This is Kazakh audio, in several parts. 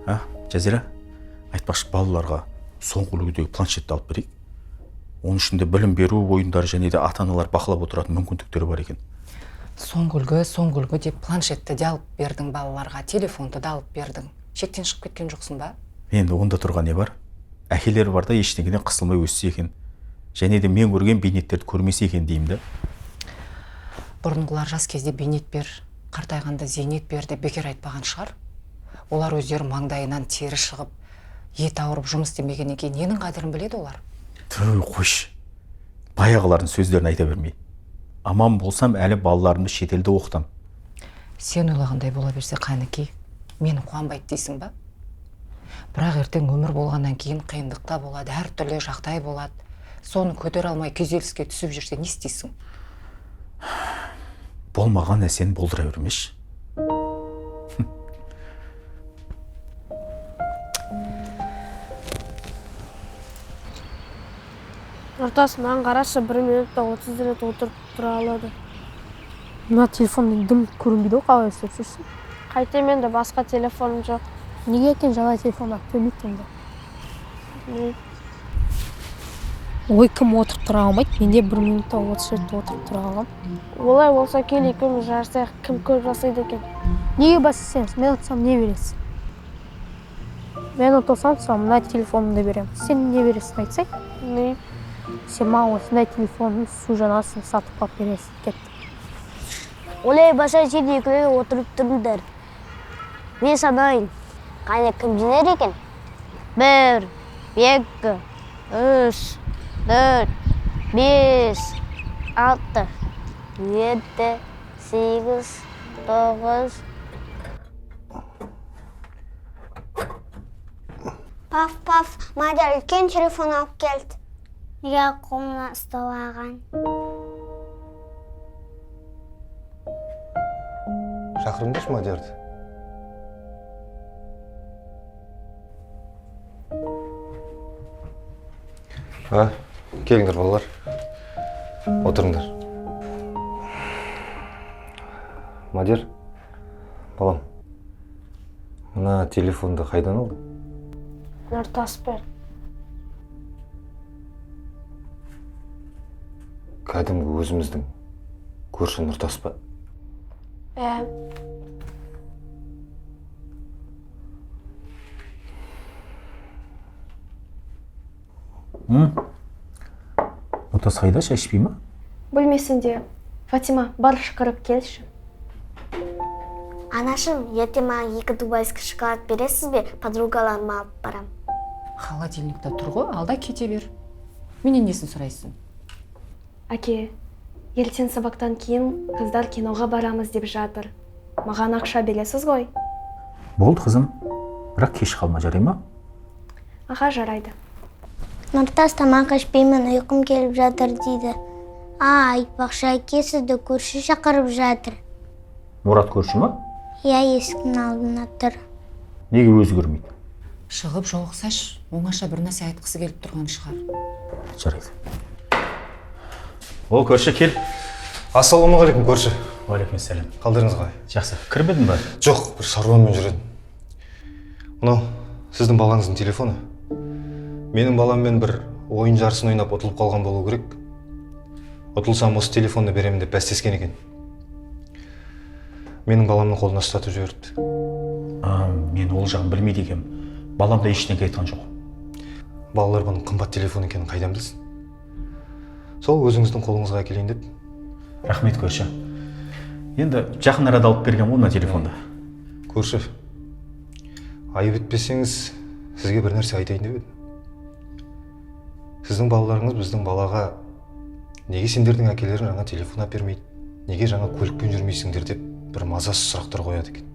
А, Жазира, айтпақшы, балаларға соңғы үлгідегі планшетті алып берейік. Оның ішінде білім беру ойындары және де ата-аналар бақылап отыратын мүмкіндіктері бар екен. Соңғы үлгі, соңғы үлгі деп планшетті де алып бердің балаларға, телефонды да алып бердің. Шектен шығып кеткен жоқсың ба? Енді онда тұрған не бар? Әкелері бар да ештеңеден қысылмай өссе екен. Және де мен көрген бейнеттерді көрмесе екен деймін да. Бұрынғылар жас кезде бейнет бер, қартайғанда зейнет бер деп бекер айтпаған шығар. Олар өздері маңдайынан тері шығып, ет ауырып жұмыс істемегеннен кейін ненің қадірін біледі олар? Түу, қойшы. Баяғылардың сөздерін айта бермей. Аман болсам, әлі балаларымды шетелде оқытам. Сен ойлағандай бола берсе, қанекей, мені қуанбайды дейсің ба? Бірақ ертең өмір болғаннан кейін қиындық та болады, әртүрлі жағдай болады. Соны көтере алмай күйзеліске түсіп жүрсе не істейсің? Болмаған нәрсені болдыра бермеші. Нұртас, маған қарашы, 1 минутта 30 рет отырып тұра алады. Мына телефонның дым көрінбейді ғой, қалай ұстап жүрсің? Қайтем енді, басқа телефоным жоқ. Неге екен жаңа телефон алып бермейді онда? Білмеймін. Ой, кім отырып тұра алмайды? Мен де 1 минутта 30 рет отырып тұра аламын. Олай болса кел екеуміз жарысайық, кім көп жасайды екен. Неге бәстесеміз? Мен ұтсам не бересің? Мен ұтылсам, саған мына телефонымды беремін. Сен не бересің айтсай? Білмеймін. Сен маған осындай телефонның су жаңасын сатып алып бересің. Кеттік. Олай болса сен екеуің отырып тұрыңдар. Мен санайын. Қане кім жеңер екен? 1, 2, 3, 4, 5, 6, 7, 8, 9. Паф, паф, Мадияр үлкен телефон алып келді. Неге қолына ұстап алған? Шақырыңдаршы Мадиярды. А, келіңдер балалар. Отырыңдар. Мадияр, балам, мына телефонды қайдан алдың? Нұртас бер. Кәдімгі өзіміздің көрші Нұртас па? Ә. Нұртас қайда, шай ішпей ма? Бөлмесінде. Фатима, бар шақырып келші. Анашым, ертең маған 2 дубайский шоколад бересіз бе? Подругаларыма алып барам. Холодильникте тұр ғой, алда кете бер. Менен несін сұрайсың? Әке, ертең сабақтан кейін қыздар киноға барамыз деп жатыр. Маған ақша бересіз ғой? Болды қызым, бірақ кеш қалма, жарай ма? Аға, жарайды. Нұртас, тамақ ішпеймін, ұйқым келіп жатыр дейді. А, айтпақшы, әке, сізді көрші шақырып жатыр. Мұрат көрші ма? Иә, есіктің алдына тұр. Неге өзі көрмейді? Шығып жолықсайшы, оңаша бір нәрсе айтқысы келіп тұрған шығар. Жарайды. О, көрші, кел. Ассалаумағалейкум, көрші. Уағалейкумассалам. Қалдарыңыз қалай? Жақсы. Кірмедің ба? Жоқ, бір шаруамен жүр едім. Мынау сіздің балаңыздың телефоны. Менің баламмен бір ойын жарысын ойнап ұтылып қалған болу керек. Ұтылсам осы телефонды беремін деп бәстескен екен. Менің баламның қолына ұстатып жіберіпті. Мен ол жағын білмейді екенмін. Балам да ештеңе айтқан жоқ. Балалар бұның қымбат телефон екенін қайдан білсін? Сол өзіңіздің қолыңызға әкелейін деп. Рахмет, көрші. Енді жақын арада алып берген ғой мына телефонды. Көрші, айып етпесеңіз, сізге бір нәрсе айтайын деп едім. Сіздің балаларыңыз біздің балаға неге сендердің әкелерің жаңа телефон әпермейді, неге жаңа көлікпен жүрмейсіңдер деп бір мазасыз сұрақтар қояды екен.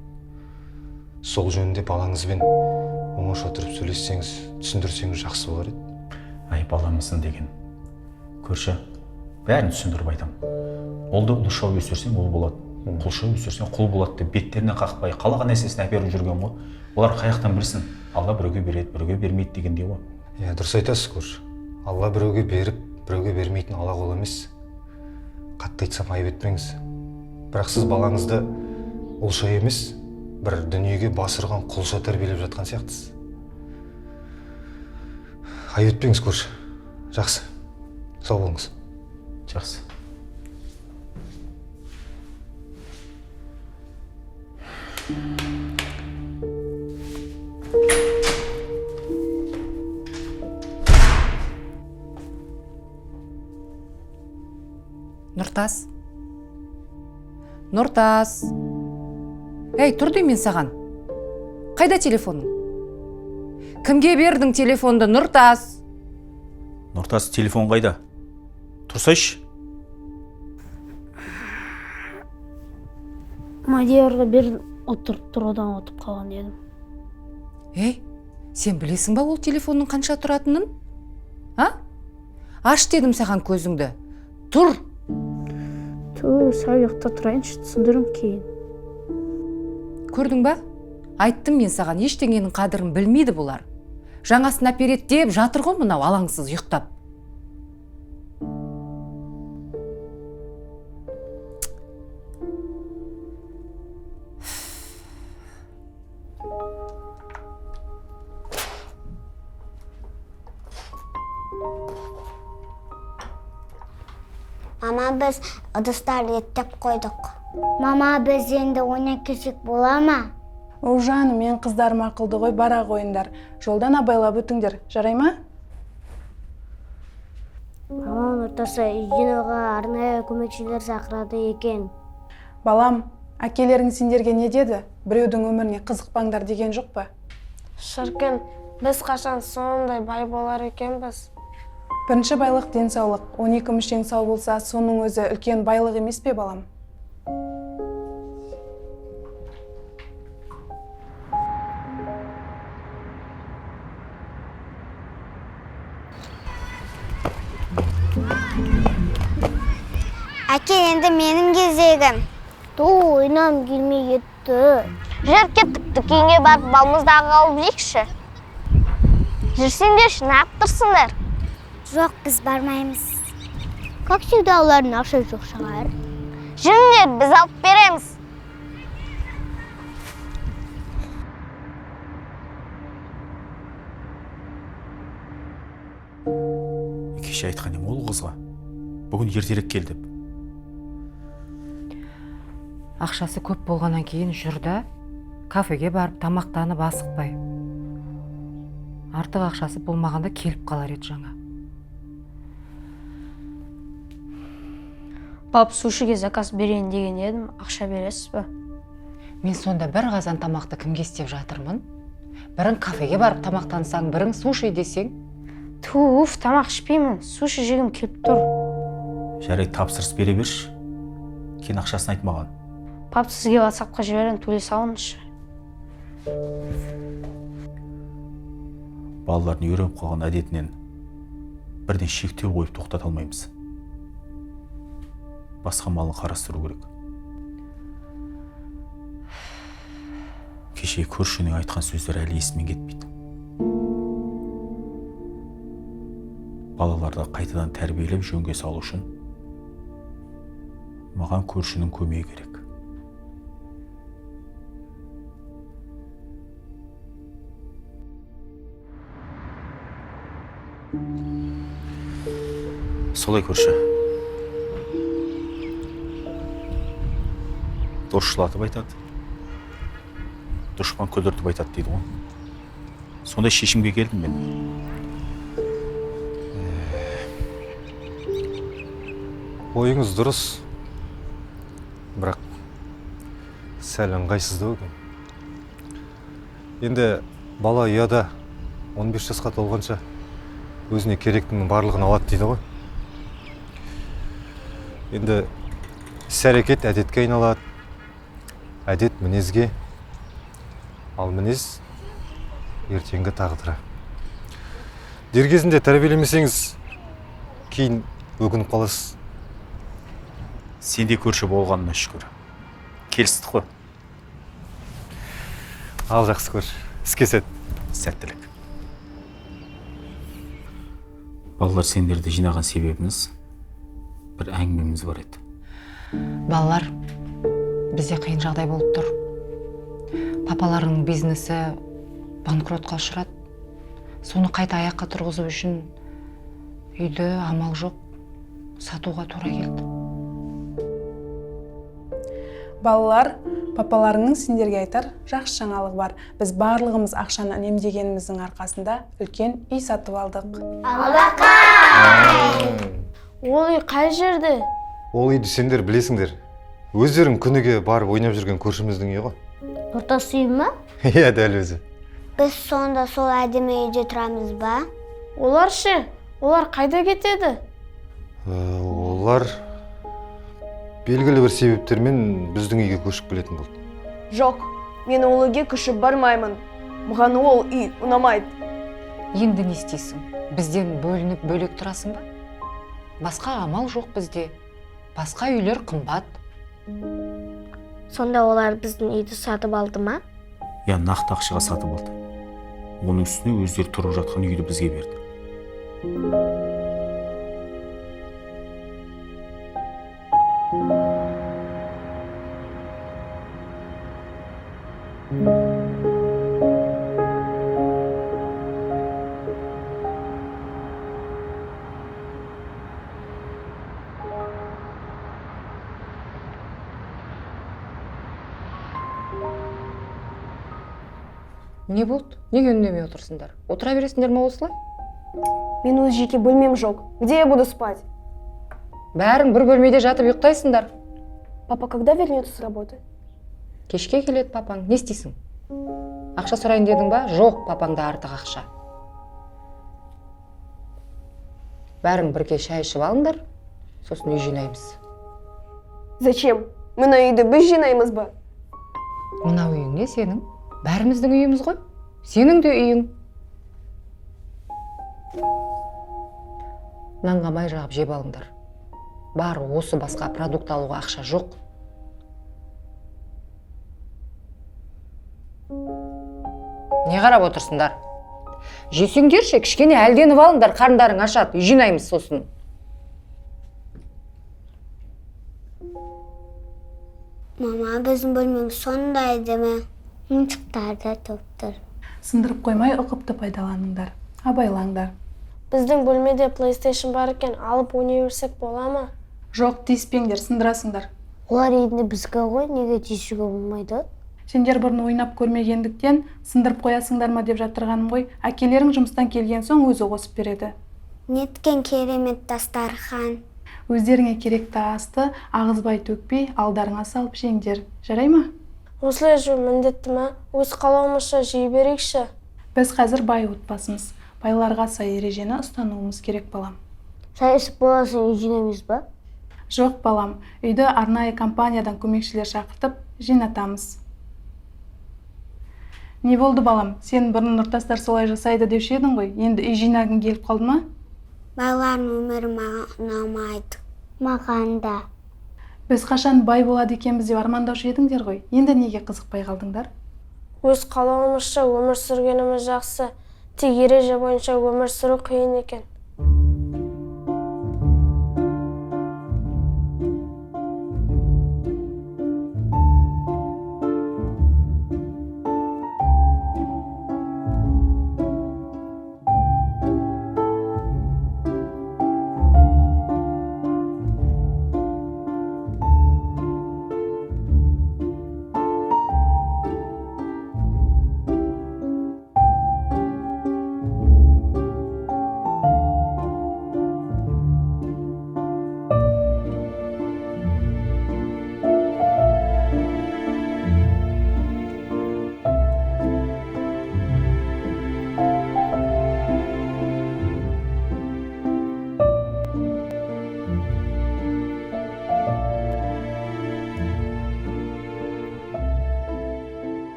Сол жөнінде балаңызбен оңаша отырып сөйлессеңіз, түсіндірсеңіз жақсы болар еді. Ай, баламысың деген. Көрші, бәрін түсіндіріп айтам. Ол да ұлша өсірсең ол болады, құлша өсірсең құл болады деп беттеріне қақпай, қалаған нәрсесін әперіп жүрген ғой. Олар қаяқтан білсін, Алла біреуге береді, біреуге бермейді дегендей ғой. Иә, дұрыс айтасыз, көрші. Алла біреуге беріп, біреуге бермейтін ала қол емес. Қатты айтсам айып етпеңіз. Бірақ сіз балаңызды ұлша емес, Бір дүниеге бас ұрған құлша тәрбиелеп жатқан сияқтысыз. Айып етпеңіз, көрші. Жақсы. Сау болыңыз. Жақсы. Нұртас, Нұртас, ей, тұр деймін мен саған. Қайда телефоның? Кімге бердің телефонды, Нұртас? Нұртас, телефон қайда? Тұрсайшы. Мадиярға бердім, отырып тұрудан ұтып қалған едім. Ей, сен білесің ба ол телефонның қанша тұратынын? А? Аш дедім саған көзіңді. Тұр. Ту, сәл ұйықтап тұрайыншы, түсіндірім кейін. Көрдің ба? Айттым мен саған, ештеңенің қадірін білмейді бұлар. Жаңасын әпереді деп жатыр ғой мынау алаңсыз ұйықтап. Мама, біз ыдыстар реттеп қойдық. Мама, біз енді ойнап келсек бола ма? О, жаным, мен қыздарым ақылды ғой, бара қойыңдар. Жолдан абайлап өтіңдер, жарай ма? Мама, Нұртаса үй жинауға арнайы көмекшілер шақырады екен. Балам, әкелерің сендерге не деді? Біреудің өміріне қызықпаңдар деген жоқ па? Шіркін, біз қашан сондай бай болар екенбіз? Бірінші байлық денсаулық. 12 мүшең сау болса, соның өзі үлкен байлық емес пе, балам? Әке, енді менің кезегім. Ту, ойнам келмей кетті. Жүр, кеттік, дүкенге барып балмұздақ алып жейікші. Жүрсеңдерші, неғып тұрсыңдар? Жоқ, біз бармаймыз. Как всегда, олардың ақша жоқ шығар. Жүріңдер, біз алып береміз. Кеше айтқан едім ол қызға. Бүгін ертерек кел деп. Ақшасы көп болғаннан кейін жүр да, кафеге барып тамақтанып асықпай. Артық ақшасы болмағанда келіп қалар еді жаңа. Пап, сушиге заказ берейін деген едім, ақша бересіз ба? Мен сонда бір қазан тамақты кімге істеп жатырмын? Бірің кафеге барып тамақтансаң, бірің суши десең. Туф, тамақ ішпеймін, суши жегім келіп тұр. Жарайды, тапсырыс бере берші. Кейін ақшасын айт маған. Пап, сізге WhatsAppқа жіберем, төлей салыңызшы. Балалардың үйреніп қалған әдетінен бірден шектеу қойып тоқтата алмаймыз. Басқа малын қарастыру керек. Кеше көршінің айтқан сөздері әлі есімнен кетпейді. Балаларды қайтадан тәрбиелеп жөнге салу үшін маған көршінің көмегі керек. Солай көрші. Дос жылатып айтады, дұшпан күлдіртіп айтады дейді ғой. Сондай шешімге келдім мен. Ойыңыз дұрыс, бірақ сәл ыңғайсыздау екен. Енді бала ұяда 15 жасқа толғанша өзіне керектінің барлығын алады дейді ғой. Енді іс-әрекет әдетке айналады, әдет мінезге, ал мінез ертеңгі тағдыры. Дер кезінде тәрбиелемесеңіз, кейін өкініп қаласыз. Сенде көрші болғанына шүкір. Келістік қой. Ал жақсы көрші, іске сәт. Сәттілік. Балалар, сендерді жинаған себебіміз бір әңгімеміз бар еді. Балалар, бізде қиын жағдай болып тұр. Папаларының бизнесі банкротқа ұшырады. Соны қайта аяққа тұрғызу үшін үйді амал жоқ сатуға тура келді. Балалар, папаларыңның сендерге айтар жақсы жаңалығы бар. Біз барлығымыз ақшаны үнемдегеніміздің арқасында үлкен үй сатып алдық. Алақай! Ол үй қай жерде? Ол үйді сендер білесіңдер. Өздерің күніге барып ойнап жүрген көршіміздің үйі ғой. Нұртас үйі ма? Иә, дәл өзі. Біз сонда сол әдемі үйде тұрамыз ба? Олар ше? Олар қайда кетеді? Олар белгілі бір себептермен біздің үйге көшіп келетін болды. Жоқ, мен ол үйге көшіп бармаймын. Маған ол үй ұнамайды. Енді не істейсің? Бізден бөлініп бөлек тұрасың ба? Басқа амал жоқ бізде. Басқа үйлер қымбат. Сонда олар біздің үйді сатып алды ма? Я, нақты ақшаға сатып алды. Оның үстіне өздері тұрып жатқан үйді бізге берді. Не болды? Неге үндемей отырсыңдар? Отыра бересіңдер ме осылай? Мен өз жеке бөлмем жоқ. Где я буду спать? Бәрің бір бөлмеде жатып ұйықтайсыңдар. Папа когда вернется с работы? Кешке келеді папаң. Не істейсің? Ақша сұрайын дедің ба? Жоқ, папаңда артық ақша. Бәрің бірге шай ішіп алыңдар, сосын үй жинаймыз. Зачем? Мына үйді біз жинаймыз ба? Мына үйің не сенің? Бәріміздің үйіміз ғой. Сенің де үйің. Нанға май жағып жеп алыңдар. Бар осы басқа продукт алуға ақша жоқ. Не қарап отырсыңдар? Жесеңдерші, кішкене әлденіп алыңдар, қарындарың ашады, үй жинаймыз сосын. Мама, біздің бөлмеміз сондай әдемі. Ойыншықтар да толып тұр. Сындырып қоймай ұқыпты пайдаланыңдар, абайлаңдар. Біздің бөлмеде PlayStation бар екен, алып ойнай берсек бола ма? Жоқ, тиіспеңдер, сындырасыңдар. Олар енді бізге ғой, неге тиісуге болмайды? Сендер бұрын ойнап көрмегендіктен сындырып қоясыңдар ма деп жатырғаным ғой. Әкелерің жұмыстан келген соң өзі қосып береді. Неткен керемет дастархан. Өздеріңе керекті асты ағызбай төкпей алдарыңа салып жеңдер. Жарай ма? Осылай жеу міндетті ма? Өз қалауымызша жей берейікші. Біз қазір бай отбасымыз. Байларға сай ережені ұстануымыз керек, балам. Шай ішіп боласың, үй жинаймыз ба? Жоқ, балам, үйді арнайы компаниядан көмекшілер шақыртып жинатамыз. Не болды, балам? Сен бұрын Нұртастар солай жасайды деуші едің ғой. Енді үй жинағың келіп қалды ма? Байлардың өмірі маған ұнамайды. Маған да. Біз қашан бай болады екенбіз деп армандаушы едіңдер ғой. Енді неге қызықпай қалдыңдар? Өз қалауымызша өмір сүргеніміз жақсы. Тек ереже бойынша өмір сүру қиын екен.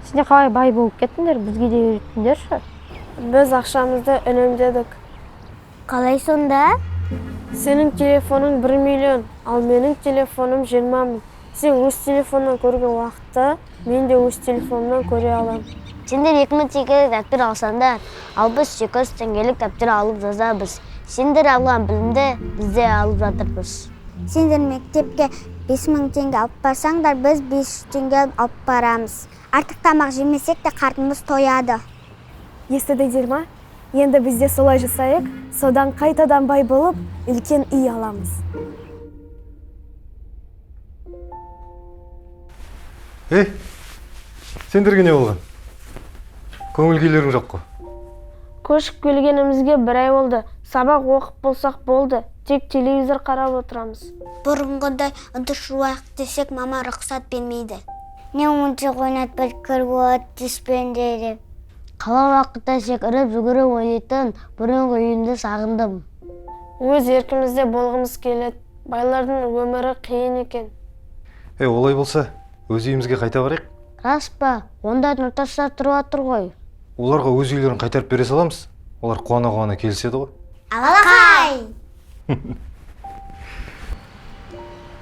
Сендер қалай бай болып кеттіңдер, бізге де үйреттіңдерші. Біз ақшамызды үнемдедік. Қалай сонда? Сенің телефоның 1 миллион, ал менің телефоным 20 мың. Сен өз телефоннан көрген уақытта, мен де өз телефонымнан көре аламын. Сендер 2000 теңгелік дәптер алсаңдар, ал біз 800 теңгелік дәптер алып жазамыз. Сендер алған білімді біз де алып жатырмыз. Сендер мектепке 5000 теңге алып барсаңдар, біз 500 теңге алып барамыз. Артық тамақ жемесек те қарнымыз тояды. Естідіңдер ма? Енді бізде солай жасайық, содан қайтадан бай болып, үлкен үй аламыз. Ей, сендерге не болған? Көңіл күйлерің жоқ қой. Көшіп келгенімізге бір ай болды. Сабақ оқып болсақ болды. Тек телевизор қарап отырамыз. Бұрынғыдай ыдыс жуайық десек, мама рұқсат бермейді. Не ойыншық ойнатпай кір болады тиіспеңдер деп. Қала уақытта секіріп жүгіріп ойнайтын бұрынғы үйімді сағындым. Өз еркімізде болғымыз келеді. Байлардың өмірі қиын екен. Ей, олай болса, өз үйімізге қайта барайық. Рас па? Онда Нұртастар тұрып жатыр ғой. Оларға өз үйлерін қайтарып бере саламыз. Олар қуана-қуана келіседі ғой. Алақай!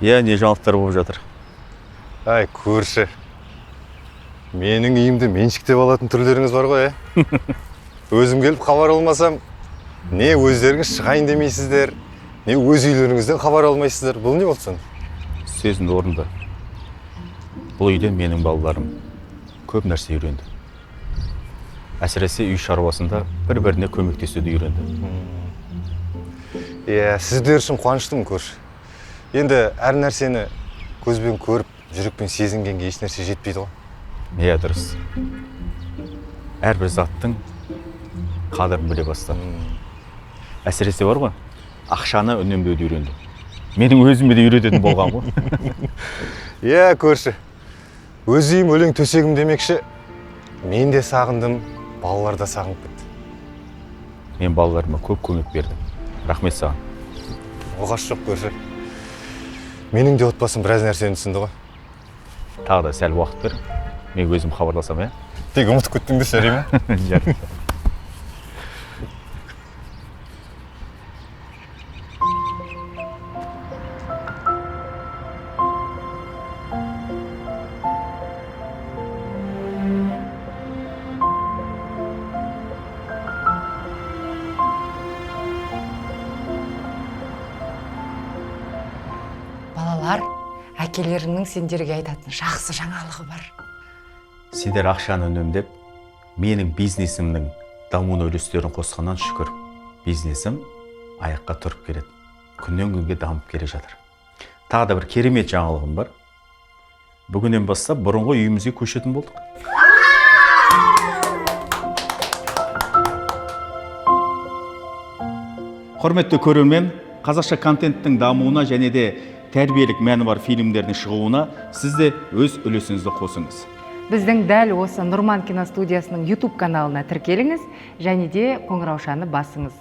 Иә, не жаңалықтар болып жатыр? Ай, көрші. Менің үйімді меншіктеп алатын түрлеріңіз бар ғой, ә? Өзім келіп хабар алмасам, не өздеріңіз шығайын демейсіздер, не өз үйлеріңізден хабар алмайсыздар. Бұл не болды сонда? Сөзіңді орында. Бұл үйден менің балаларым көп нәрсе үйренді. Әсіресе үй шаруасында бір-біріне көмектесуді үйренді. Иә, сіздер үшін қуаныштымын, көрші. Енді әр нәрсені көзбен көріп, жүрекпен сезінгенге еш нәрсе жетпейді ғой. Иә, дұрыс. Әрбір заттың қадірін біле бастадым. Әсіресе бар ғой, ақшаны үнемдеуді үйрендім. Менің өзіме де үйрететін болған ғой. Иә, көрші. Өз үйім өлең төсегім демекші, мен де сағындым, балалар да сағынып кетті. Мен балаларыма көп көмек бердім. Рахмет саған. Оғаш жоқ, көрші. Менің де отбасым біраз нәрсені түсінді ғой. Тағы да сәл уақыт бер. Мен өзім хабарласам, ә? Тек ұмытып кеттіңдер, жарай ма? Жарайды. Балалар, әкелеріңнің сендерге айтатын жақсы жаңалығы бар. Сендер ақшаны үнемдеп, менің бизнесімнің дамуына үлестерін қосқаннан шүкір. Бизнесім аяққа тұрып келеді. Күннен күнге дамып келе жатыр. Тағы да бір керемет жаңалығым бар. Бүгіннен бастап бұрынғы үйімізге көшетін болдық. Құрметті көрермен, қазақша контенттің дамуына және де тәрбиелік мәні бар фильмдердің шығуына сіз де өз үлесіңізді қосыңыз. Біздің дәл осы Нұрман киностудиясының YouTube каналына тіркеліңіз және де қоңыраушаны басыңыз.